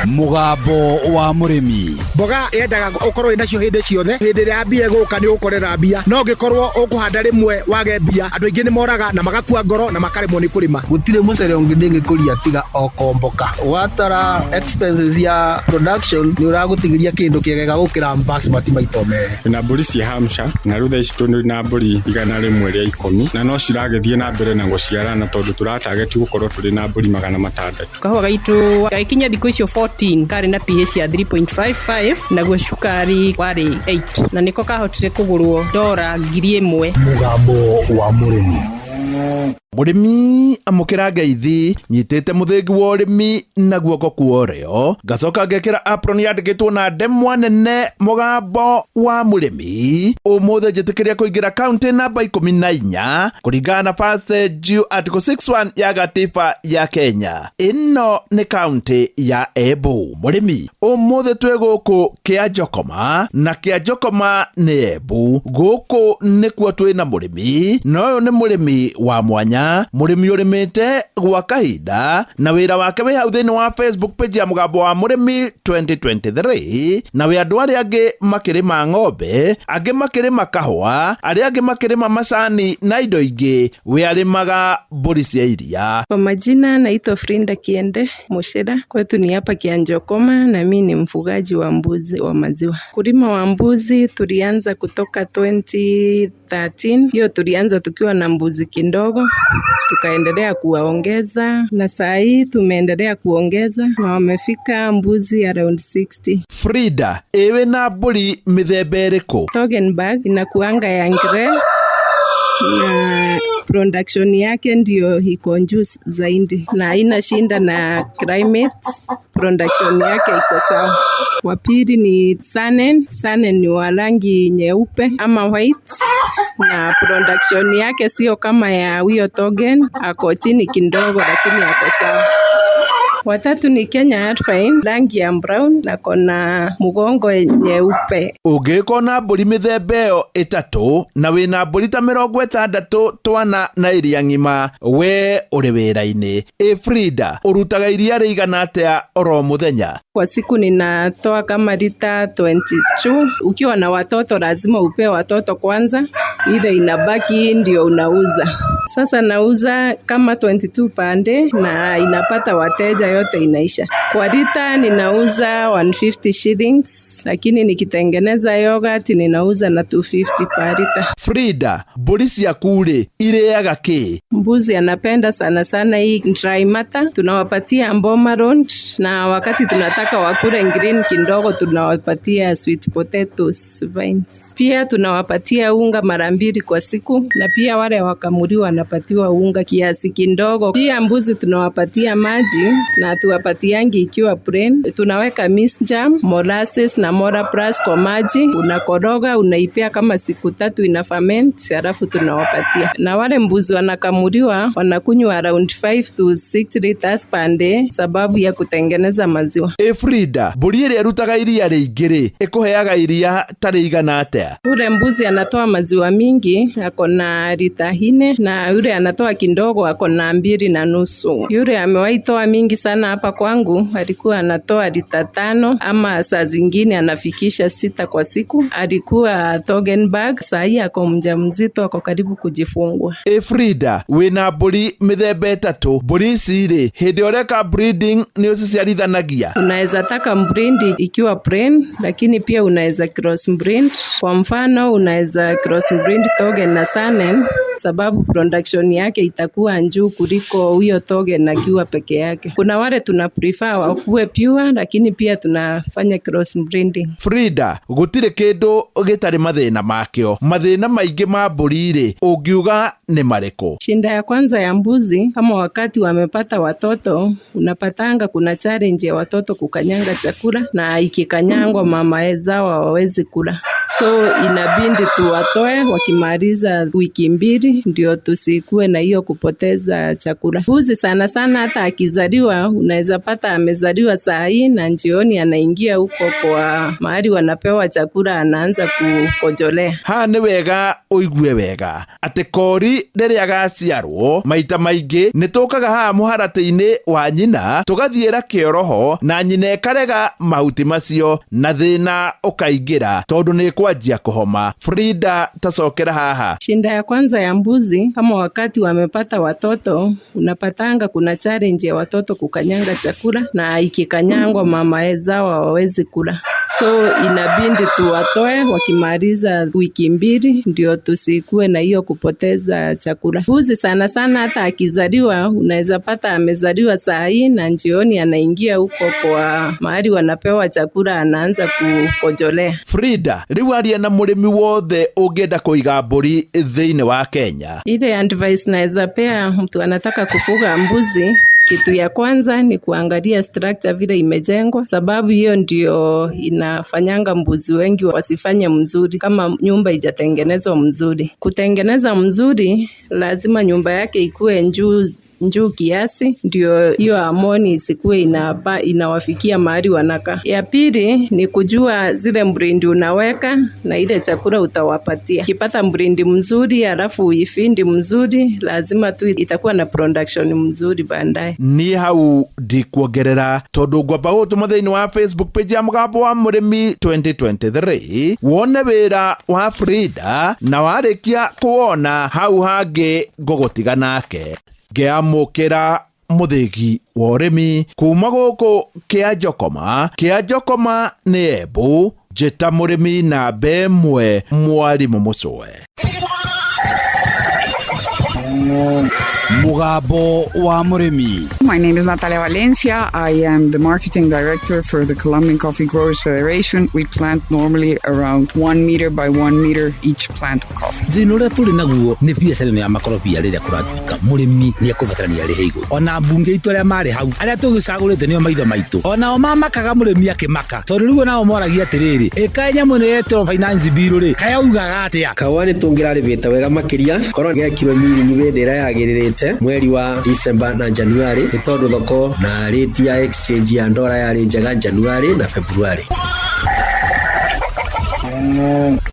Mũgambo wa mũrĩmi. Mboga yendaga ũkorwo wĩnacio hĩndĩ ciothe. Hĩndĩ ĩrĩa mbia ĩgũka nĩ ũgũkorera mbia, no ũngĩkorwo ũkũhanda rĩmwe wage mbia, andũ aingĩ nĩ moraga na magakua ngoro na makaremwo nĩ kũrĩma. Gũtirĩ mũcere ũngĩ ndĩngĩkũria tiga o komboka. Watara expenses ya production nĩ ũragũtigĩria kĩndũ kĩega gũkĩra basmati maita merĩ. Twĩna mbũri cia Hampshire na rĩu thaa ici tũrĩ na mbũri 110 na no ciragĩthiĩ na mbere na gũciarana tondũ tũratageti gũkorwo tũrĩ na mbũri 600. Kahũa gaitũ gagĩkinya thikũ icio 14 karĩ na pH ya 3.55, naguo cukari warĩ 8, na nĩko kahotire kũgũrwo dora 1000. Mũgambo wa mũrĩmi. Mũrĩmi amũkĩra ngeithi, nyitĩte mũthĩgi wa ũrĩmi na guoko kwa ũrĩo, ngacoka ngekĩra apron yandĩkĩtwo na ndemwa nene mũgambo wa mũrĩmi. Ũmũthĩ njĩtĩkĩria kũingĩra kaunti namba 14 kũringana na First Due Article 61 ya gatiba ya Kenya. Ĩno nĩ kaunti ya Embu. Mũrĩmi, ũmũthĩ twĩ gũkũ Kĩanjokoma, na Kĩanjokoma nĩ Embu. Gũkũ nĩkuo twĩna mũrĩmi, na ũyũ nĩ mũrĩmi wa mwanya, mũrĩmi ũrĩmĩte gwa kahinda na wĩra wake wĩ hau thĩinĩ wa Facebook page ya mũgambo wa mũrĩmi 2023, na wĩ andũ arĩa angĩ makĩrĩma ng'ombe, angĩ makĩrĩma kahũa, arĩa angĩ makĩrĩma macani na indo ingĩ, we arĩmaga mbũri cia iria. Kwa majina naitwa Frinda Kiende Mushira, kwetu ni hapa Kianjokoma na mi ni mfugaji wa mbuzi wa maziwa. Kulima wa mbuzi tulianza kutoka 2013, hiyo tulianza tukiwa na mbuzi kidogo, tukaendelea kuwaongeza na saa hii tumeendelea kuongeza na wamefika mbuzi around 60. Frida, ewe na mbũri mĩthemba ĩrĩkũ? Toggenburg inakuanga ya grey na production yake ndio iko juu zaidi na haina shinda na climate, production yake iko sawa. Wa pili ni Sanen. Sanen ni wa rangi nyeupe ama white na production yake sio kama ya huyo Togen, ako chini kidogo lakini ako sawa. Watatu ni Kenya Alpine, rangi ya brown na kona mgongo nyeupe. Ũngĩkorwo na mbũri mĩthemba ĩyo ĩtatũ na wĩna mbũri ta 60 twana na iria ng'ima, we ũrĩ wĩra-inĩ. Ĩ Frida, ũrutaga iria rĩigana atĩa oro mũthenya? Kwa siku ninatoa kama lita 22. Ukiwa na watoto lazima upe watoto kwanza, ile inabaki ndio unauza. Sasa nauza kama 22 pande na inapata wateja, yote inaisha. Kwa lita ninauza 150 shillings, lakini nikitengeneza yogurt ninauza na 250 per lita. Frida, mbũri ciaku rĩ irĩaga kĩ? Mbuzi anapenda sana sana hii dry matter, tunawapatia mboma round, na wakati tunataka wakule green kidogo tunawapatia sweet potatoes vines. Pia tunawapatia unga mara mbili kwa siku, na pia wale wakamuliwa wanapatiwa unga kiasi kidogo. Pia mbuzi tunawapatia maji na tuwapatiangi ikiwa plain. Tunaweka misjam, molasses na molasses kwa maji, unakoroga, unaipea kama siku 3 ina ferment, halafu tunawapatia. Na wale mbuzi wanakamuliwa wanakunywa around 5 to 6 liters per day sababu ya kutengeneza maziwa. E Frida, mbũri ĩrĩa ĩrutaga iria rĩingĩ rĩ, ĩkũheaga iria ta rĩigana atĩa? Ule mbuzi anatoa maziwa mingi ako na lita 4, na yule anatoa kidogo ako na 2.5. Yule amewahi toa mingi sana hapa kwangu alikuwa anatoa lita 5 ama saa zingine anafikisha 6 kwa siku. Alikuwa Toggenburg, saa hii ako mjamzito, ako karibu kujifungua. E Frida, wĩna mbũri mĩthemba ĩtatũ. Mbũri ici rĩ, hĩndĩ ũreka breeding nĩ ũciciarithanagia? Unaweza taka breed ikiwa plain, lakini pia unaweza cross breed. Kwa mfano unaweza cross breed Togen na Sanen sababu production yake itakuwa juu kuliko huyo Togen akiwa peke yake. Kuna wale tuna prefer wakuwe pure, lakini pia tunafanya cross breeding. Frida, gũtirĩ kĩndũ gĩtarĩ mathĩna makĩo. Mathĩna maingĩ ma mbũri rĩ, ũngiuga nĩ marĩkũ? Shinda ya kwanza ya mbuzi, kama wakati wamepata watoto, unapatanga kuna challenge ya watoto kukanyanga chakula, na ikikanyangwa mama zao hawawezi kula. So inabidi tuwatoe, wakimaliza wiki 2 mbili ndio tusikuwe na hiyo kupoteza chakula. Mbuzi sana sana hata akizaliwa unaweza pata amezaliwa saa hii na jioni anaingia huko kwa mahali wanapewa chakula anaanza kukojolea. Haha nĩ wega ũigue wega atĩ kori rĩrĩa gaciarwo maita maingĩ nĩ tũkaga haha mũharatĩ-inĩ wa nyina tũgathiĩra kĩoroho na nyina ĩkarega mahuti macio na thĩna ũkaingĩra tondũ nĩ kwanjia kũhoma. Frida, tacokera haha. Shinda ya kwanza ya mbuzi, kama wakati wamepata watoto, unapatanga kuna challenge ya watoto kukanyanga chakula, na ikikanyangwa mama zao hawawezi kula. So inabidi tuwatoe wakimaliza wiki mbili ndio tusikuwe na hiyo kupoteza chakula. Mbuzi sana sana hata akizaliwa unaweza pata amezaliwa saa hii na jioni anaingia huko kwa mahali wanapewa chakula anaanza kukojolea. Frida, rĩu aria na mũrĩmi wothe ũngĩenda kũiga mbũri thĩinĩ wa Kenya. Ile advice naweza pea mtu anataka kufuga mbuzi, kitu ya kwanza ni kuangalia structure vile imejengwa, sababu hiyo ndio inafanyanga mbuzi wengi wasifanye mzuri kama nyumba ijatengenezwa mzuri. Kutengeneza mzuri lazima nyumba yake ikue njuu kiasi ndio hiyo amoni isikuwe inawafikia mahali wanakaa. Ya pili ni kujua zile mrindi unaweka na ile chakula utawapatia. Ukipata mrindi mzuri alafu uifindi mzuri, lazima tu itakuwa na production mzuri baadaye. Ni hau ndikuongerera tondu ngwamba gũtũma thĩinĩ wa Facebook page ya Mũgambo wa Mũrĩmi 2023 wone wĩra wa Frida na warĩkia kuona hau hangĩ ngũgũtiga nake. Ngĩamũkĩra mũthĩgi wa ũrĩmi kuma gũkũ kĩa Njokoma. Kĩa Njokoma nĩ Embu. Njĩta mũrĩmi namba ĩmwe mwarimũ Mũcwe. Mũgambo wa Mũrĩmi. My name is Natalia Valencia. I am the marketing director for the Colombian Coffee Growers Federation. We plant normally around 1 meter by 1 meter each plant of coffee. Thĩna ũrĩa tũrĩ naguo nĩ biacara ĩno ya makorobia rĩrĩa kũratuĩka mũrĩmi nĩ ekũbatarania arĩhe igũrũ. Ona mbunge itũ arĩa marĩ hau arĩa tũgĩcagũrĩte nĩo maitho maitũ, onao mamakaga mũrĩmi akĩmaka, tondũ rĩu onao moragia atĩrĩrĩ, ĩkaĩ nyamũ ĩno yetĩrwo finance bill rĩ, kaĩ augaga atĩa? Kahũa nĩ tũngĩrarĩmĩte wega makĩria korwo gekirwo miringi hĩndĩ ĩrĩa yagĩrĩrĩte mweri wa December na January, nĩ tondũ thoko na rate ya exchange ya ndora yarĩ njega January na February.